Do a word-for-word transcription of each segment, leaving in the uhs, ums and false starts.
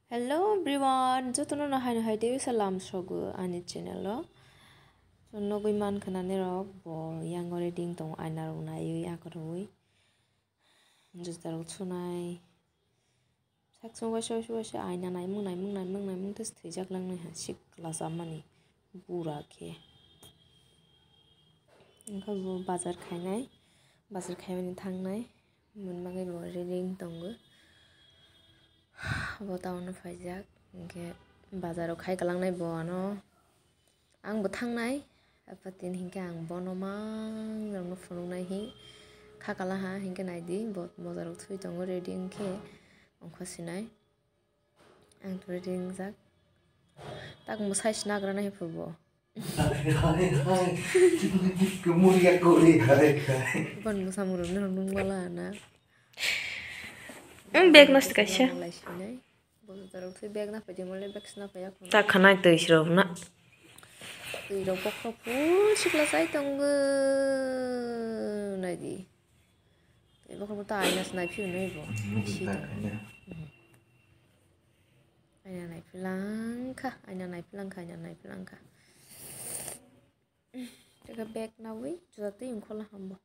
Hello everyone, jotono no haino hai tei salam sogo ani channel o. So nogwi mankha nani rok bo yang o reading tong aina rok naiwi akhorwi juta rok sunai. Sak sung waisa waisa waisa aina naimung naimung naimung naimung tei thwijak langnai ha sik kwlajak mani bura khe. Wngkha bo bazar khainai, bazar khaimani thangnai. Mwnbagwi bo reading tongo. Bo town o phaijak, hinkhe bazar o khai kwlangnai bo ano. Ang bo thangnai, apatini hinkhe ang bono mang rokno phunuknai hi kha kala ha, hinkhe naidi bo moja rok thwi tongo ready wngkhe ongkha sinai. Ang to ready wngjak. Tak mo size nagra nai phubo. Hai, hai, hai. Kemur ya kori, hai, hai. Ban mo samung rok no nung bala na. Ang bag nasti kaisa. Lai sinai. Bo to rok thwi bag na phaidi mole bag sna phaiya. Tak khanai twi srok na. Twi rok bokhok phul sikla chai tongo. Naidi. Twi bokhok ta aina snai phiu nai bo. Aina nai philangkha, aina nai philangkha, aina nai philangkha. Teka bag nawi juda twi ungkhola hambo.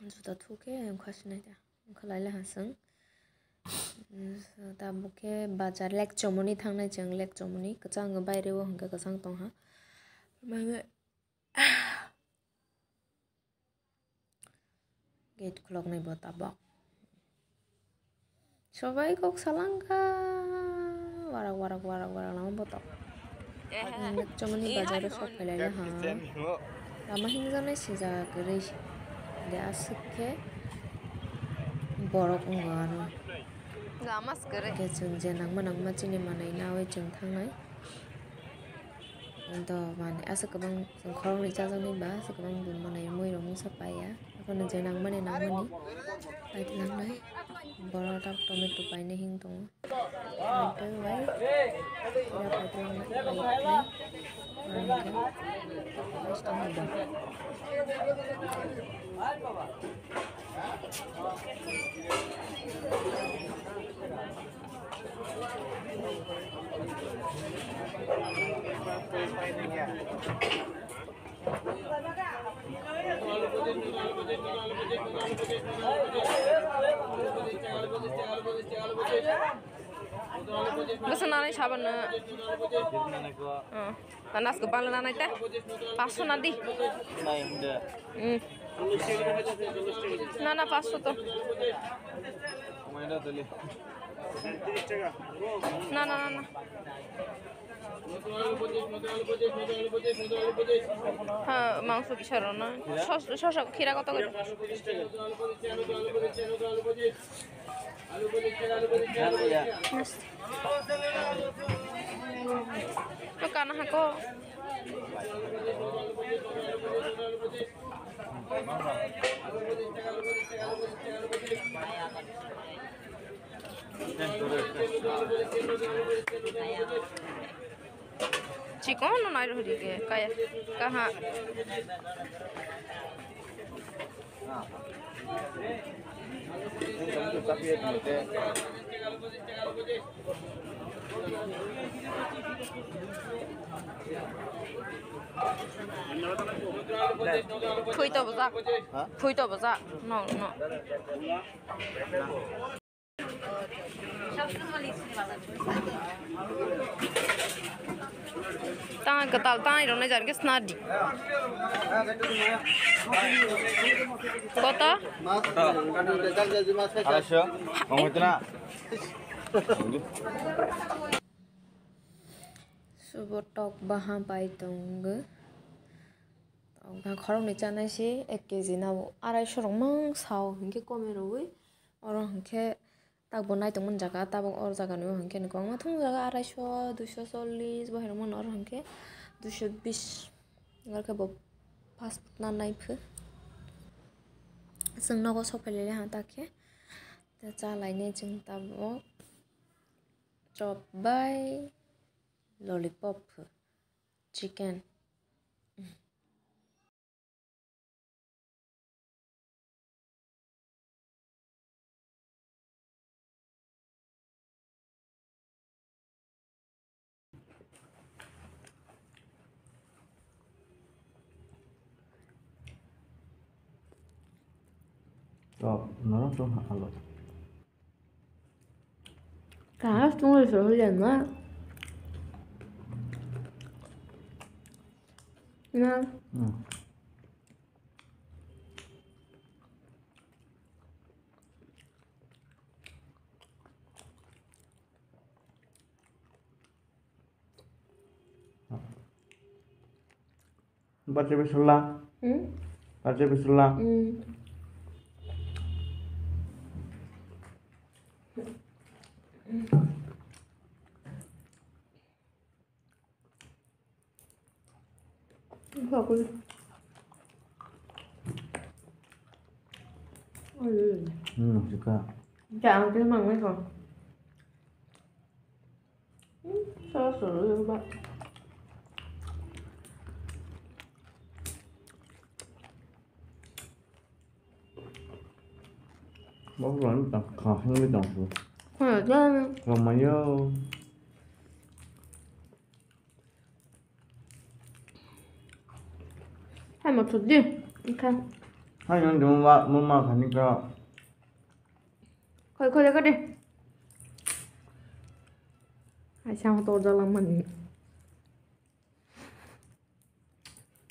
Juda thukhe ungkha sinai da. Ungkha laila hasung. Tabukhe bazar lek chomoni thangnai chwng lek chomoni kwchang baire o hwnkhe kwchang tongha. Mane Gate khuloknai bo tabok. Sobai kok salangkha. Warak, warak, warak, warak lama botok. Chomoni bazar o sok phailai ha. Lama himjaknai sijak kwrwi. De aswk khe borok wngo ano. Lama swkre. Khe chwng je nangma nangma chini manwi nawi chwng thangnai. Ento mani aswk kwbang chwng khoroknwi chajaknai ba aswk kwbang bo manwi muirok mungsa paiya. Abono je nangmani nangmani paitwlangnai. Borok tak tomato painai hing tongo. Ento bai kira paitwlangnai, paitwlangnai. Oro hwnkhe paitwlangnai ba. Bwsa nanai saban no. Nanas kwbangla nanai ta. Paanch sho na di. Nai hwnde. Hmm. Na, na, paanch sho to. Omaina dali. Na, na, na, na. Ha, mangso kisa rw na. Sos, sos, khira koto koto. To kana hako. Chikon no nai rw di ke kaya kaha. Thui to bwjak. Ha? Thui to bwjak. No, no. Tang kwtal tang rok nai jar khe sna di. Koto? Aisho, mong itu na. Subo tok baha bai tongo. Tok baha khoroknwi chanai se ek kg nabo arai sorok mang sao hinkhe kome rwui. Oro hinkhe takbo naitongmani jaga, tabok oro jaga nw hinkhe kwbangma thung jaga, arai so, dui so chollish bo hai rwmano, oro hinkhe dui so bish. Oro khe bo fast food na nai phu. Chwng nogo sok phai lai ha ta khe. Tei cha lainai chwng tabok chop bai lollipop phu, chicken. Tok, norok tong ha alo. Kaham tongwi sohor ya na. Na. Hmm. Bacha bisola. Hmm? Bacha bisola. Hmm. Bakul. Hmm, suka. Jangan terima mereka. Salah suruh ya, Mbak. Mau pulang tak kah ini dong tu. Mana jalan? Lama yo. Hai mau sedih. Oke. Hai yang dulu mbak mau makan ni kak. Khoi, khoi, khoi de. Ai, sama to jalan mani.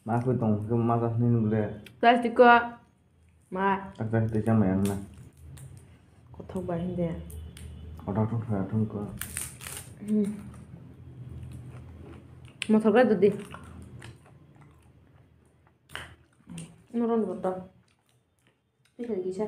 Ma khoi tong, ke ma ta ni nule. Plastic ko. Ma. Tak tak te jama yang na. Kothok bai hinde. Kothok thok thok thok ko. Hmm. Mothok bai dodi. Noron botol. Bisa, bisa.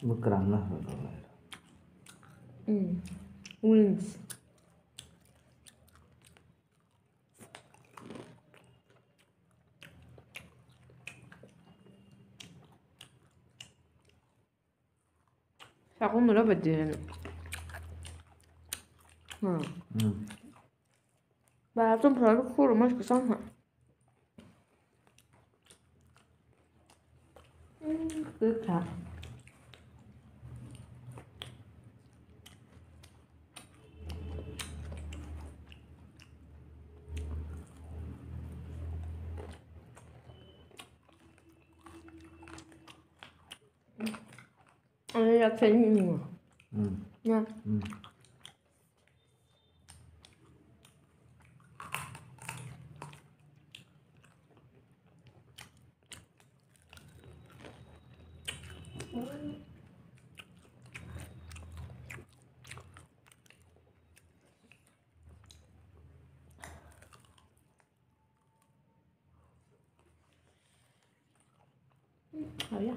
Bwkrang na. Mm. Wings. Sakung mura badi. Hmm. Hmm. Ba tum phara khur mas kesang ha. Hmm, kekha. Ano yak sa ni mo. Hmm. Ya. Hmm. Oh ya.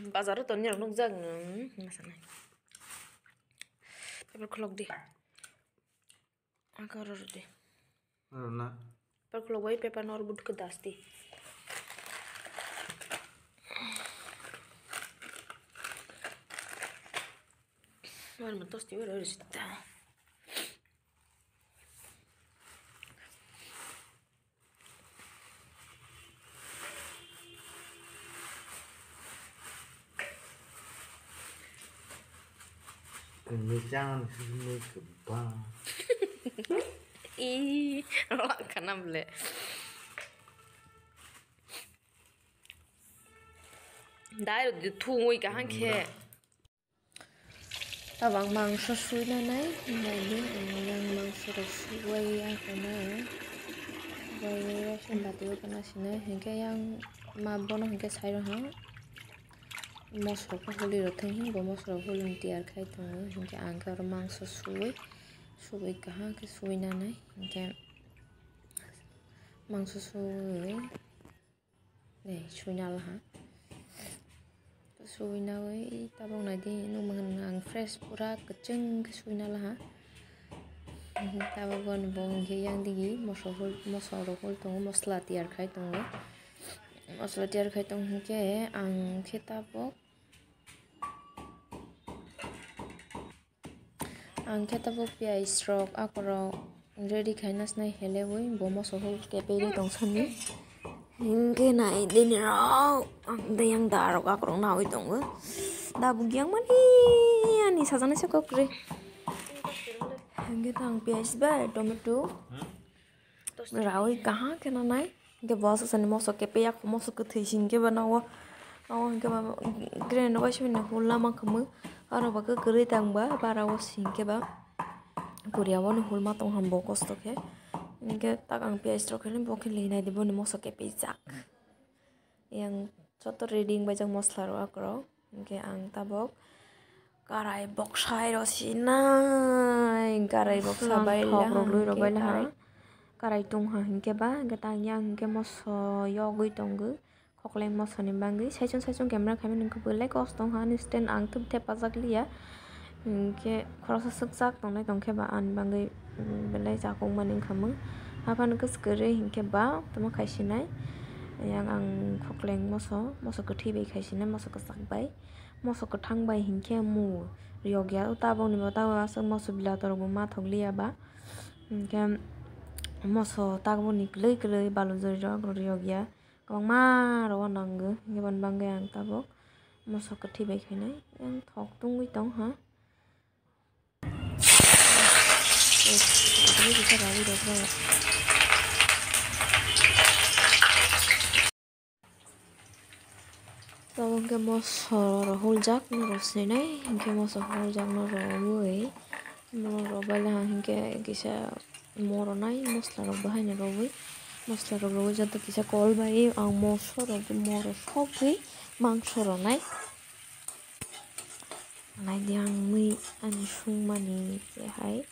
Bazar o toni rok nukjak, hmm, masa nai. Paper khulok di. Aka oro rw di. Oro na. Paper khulok bai paper no oro bwtwkhe das di. Oro mo tosti oro rw sita. Kwmwi chang sini kwbang. Ih, rwla khana ble. Dai rw di thungwi kaham khe. Tabang mangso sui nanai, naidi, ang yang mangso rok suwai ang khe na, suwai rok se bati o kana sina, hinkhe yang ma bono hinkhe sai rok ha, mosok ko holi rok thang, bo mosok rok holi tiyar khai tongo, hinkhe ang khe oro mangso suwai, suwai kaham khe suwai nanai, hinkhe mangso suwai. Nei, suina laha. Suina oi, tabok naidi, nukmang ang fresh pura kwchwng khe suina laha. Tabok boni bo hwnkhe yang digi moso hul, moso rok hul tongo, mosla tiyar khai tongo. Mosla tiyar khai tong hwnkhe ang khe tabok, ang khe tabok piyaj rok, akorok ready khai nasnai heleui bo moso hul kepegwi tong sani. Hingke nai dini rok, ang dayang da rok akorok naui tongo. Da bo giyang mani ani sajani se kokri. Hingke tang piyaj bai tomato. Raui kaha khe nanai. Hingke bo aswk sani moso kepe yak moso kwthwi si hingke ba nago. Nago hingke ba grinder bai simi hul lama kwmwi. Aro ba kwrwi tang ba bara o si hingke ba. Korea o ni hul ma tong ham bo kosto khe. Hingke tak ang piyaj rok khe bo khe linai di boni moso kepe jak. Yang joto ready wng bai jak mosla rok akorok. Hingke ang tabok karai boksai rw sinai, karai boksa bai thok rok lwi rw bai laha. Karai tong ha hingke ba, hingke tang yang hingke moso yogwi tongo, khokleng moso ni bagwi. Saichung saichung camera khaimani hingke belai kosto wng ha, ani stand ang thep thep pajak liya. Hingke khoroksa swkjak tongnai tongkhe ba ani bagwi, mm, belai chakung mani wngkha mwng. Haphano kwchwrwi hingke ba tamo khaisinai. Yang ang khokleng moso, moso kwthwi bai khaisinai, moso kwchak bai. Moso kwthang bai hingke mu riyok ya, tabokni bo tabok aswk moso bilato rokbo ma thok liya ba. Hingke moso tabokni kwlwi kwlwi balu jori rok riyok ya. Kwbangma rok o nango, hingke boni bagwi ang tabok moso kwthwi bai khainai, yang thok tungwi tong ha. Tabok hingke moso rok huljak norok sinai, hingke moso huljak norok oi, norok bai le hingke kisa. Mo rwnai, mosla rok bo haino rwui, mosla rok rwui joto kisa kol bai ang moso rok, mo rok sogwi mangso rwnai. Naidi ang mui ani sungmani khe hai,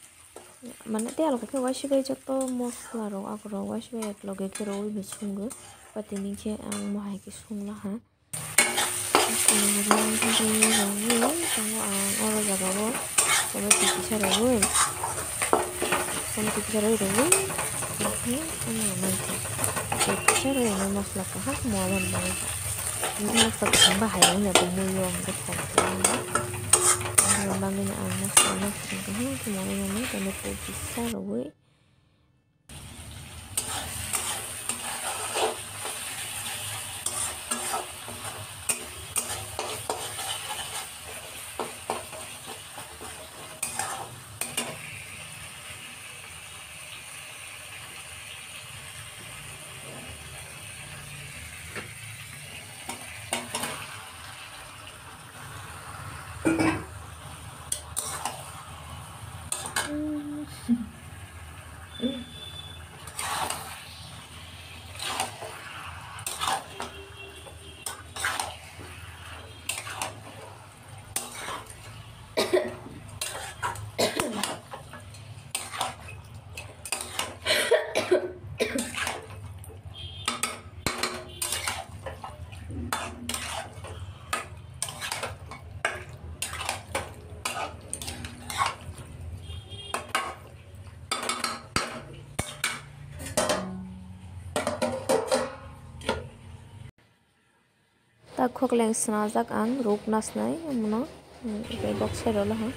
mane tei alka khe uaisukhe joto mosla rok, akorok uaisukhe ekloge khe rwui bo sungo, patini khe ang mohai khe sunglaha. Tongo ang oro jaga o tomato kisa rwui, tomato kisa rwui rwui, omo mankha. Kisa rwui mosla kaham mo aboni bagwi. Mosla kaham bahai wngya bo mui o hwnkhe thok. Aboni bagwino ang mosla kaham khe mo tomato kisa rwui. Tak khokleng swnajak ang ruk nasnai, omono, mm, tei boksai rwlaha.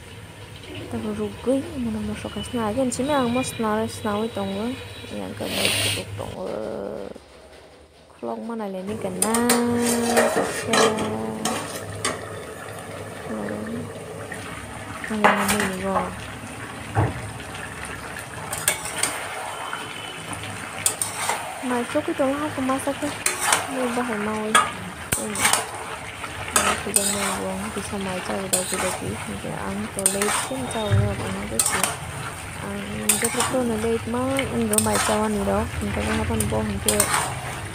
Tabuk rukgwi omono mosok hai swnai. Agini simi ang omo swnarwi, swnaiwi tongo. Yang khe bai kutuk tongo. Khulokma naileni gana kaisa. Ang muigo. Mai chukwi tongo haphang masa khe. Mui bahai maui. Mai sujak nai bo kisa mai chawi dagi dagi. Hinkhe ang to late khe chawi no tongma khe se. Ang joto no late ma wngwi mai chawani rok. Hinkhe haphang bo hinkhe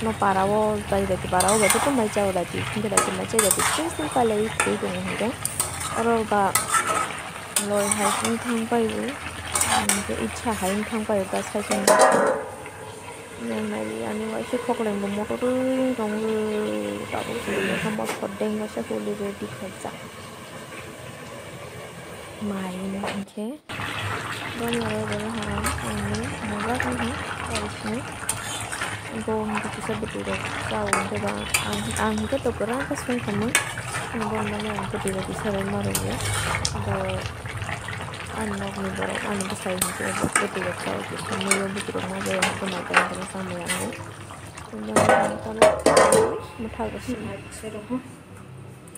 no para o dagi dagi para o joto mai chawi dagi. Hinkhe dagi mai chawi dagi. Chwng chwng pailaiwi thwi tongo hinkhe. Oro ba. Loi hai wng thang pai o, hingke itha hai wng thang pai o ta cycle bo. Nang nai ani waisa khokleng bo motor wng tong o, tabuk se motor deng waisa holi ready khaijak. Mai hwnwi hwnkhe, boni aro oro ha ang nini mojak wngkha, aro sini bo hwnkhe kisa bwtwi rok chao hwnkhe ba, ang, ang hwnkhe to kwrak khe songkhamung, ani borok mani ang bwtwi rok kisa rwma rwio, abo ani nokni borok ani bwsai hwnkhe bo bwtwi rok chao kisa muiyo bwtwi rok ma jaya hwnkhe mai kwlai kwlai chamui ang o. Mwthak rok sini.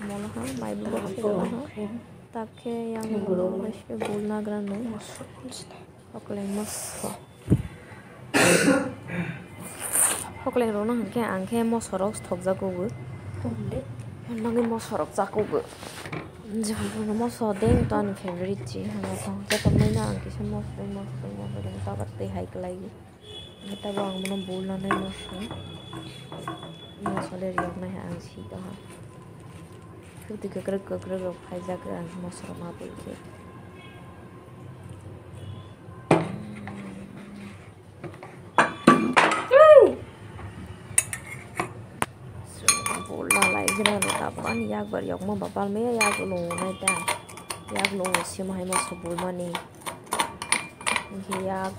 Mola ha, mai bo bo ha. Takhe yang bul nagra no. Hokleng moso. Hokleng rok no hwnkhe ang khe moso rok thokjago bo. Mangwi moso rok chago bo. Jehon moso de to ani favorite chi. Hwnba thang khe tongmani ang kisa moso moso moso rok chabar tei hai kwlai. Tabo ang bono bul nanai moso. Moso le riyoknai ang si tongha. Bwtwi kwkrwk kwkrwk rok phaijak ang moso rok ma bul khe. Bul lalai gwnang rok tabuk ani yak bar yokma bapal me yak lungo nai ta. Yak lungo simo hai moso bul mani. Hwnkhe yak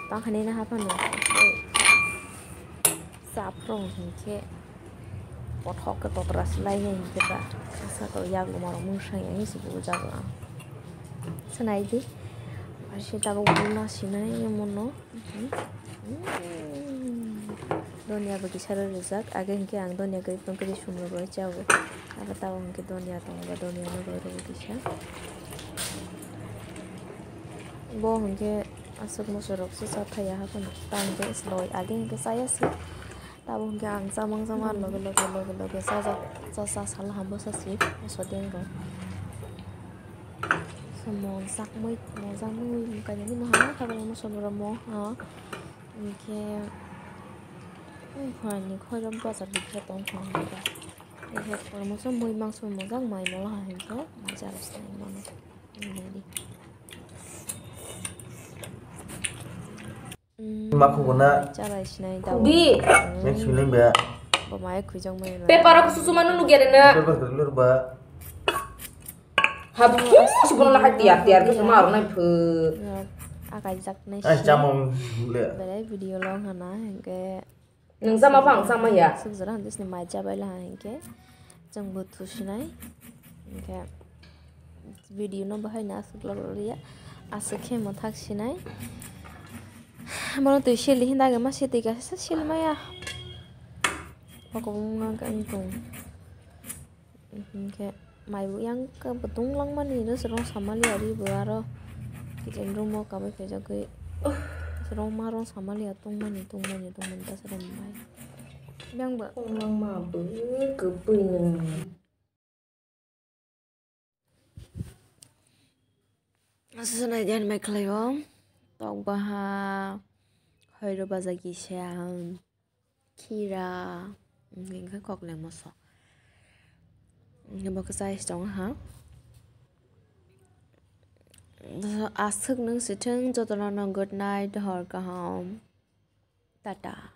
tangkhaini naha phano saphuru hwnkhe pothok khe totra swlainai hwnkhe ta sakao yak lumarok mungsai ani se bujago ang swnai di. Ase tabuk bul nasinai omono. Donia bo kisa rw rijak, age hwnkhe ang donia kwrwi phano kwrwi sumrok rw chao. Abo tabuk hwnkhe donia tongo ba donia no rw rw kisa. Bo hwnkhe aswk moso rok se cha thaya ha phano tamo khe sloi age hwnkhe chaya se. Tabuk hwnkhe ang chamang chamang loge loge loge loge chajak cha cha sal hambo sa se moso deng rok. Mojak mui mojak mui kainwi moha kha moso borok moha. Hwnkhe, hmm, phaini khorok bwsa bikhe tong kha hwnkhe. Hwnkhe, kormo se mui mangso mojak mai molo hai hwnkhe, mai jaro se mano. Nini. Hmm, ma khugo na? Chalai sinai da. Di. Hmm. Next feeling ba. Bo mai khujak mai. Paper ko susu manu nugya na. Paper ko lur ba. Habis bono hai tiar tiar khe tuma rwnai phu. Akai jak nai. Ai chamung le. Belai video long hana hingke. Nung sama phang sama ya. Suk jora hande sini mai jabai la hingke. Jang bo thusinai. Hingke video no bahai na asuk log log ya. Asuk khe mo thak sinai. Bono twi sili hinda ma sitwi ka sili maya. Pokok wngkha wngkha. Hingke mai bo yang khe bo tong langmani no swrwng samali ari bo aro kitchen room o kamai khaijagwi swrwng ma rwng samali ya tongmani tongmani tongmani ta swrwng mai yang bo tong langma bo kwbwi no. Aswk nai diyan mai khlaio tok baha hoiro baja kisa. Khira, hwnkhe kokleng moso. Hwnkhe bo kwchai se tongo ha. Aswk nwng swithwng jotono no good night, hor kaham. Tata.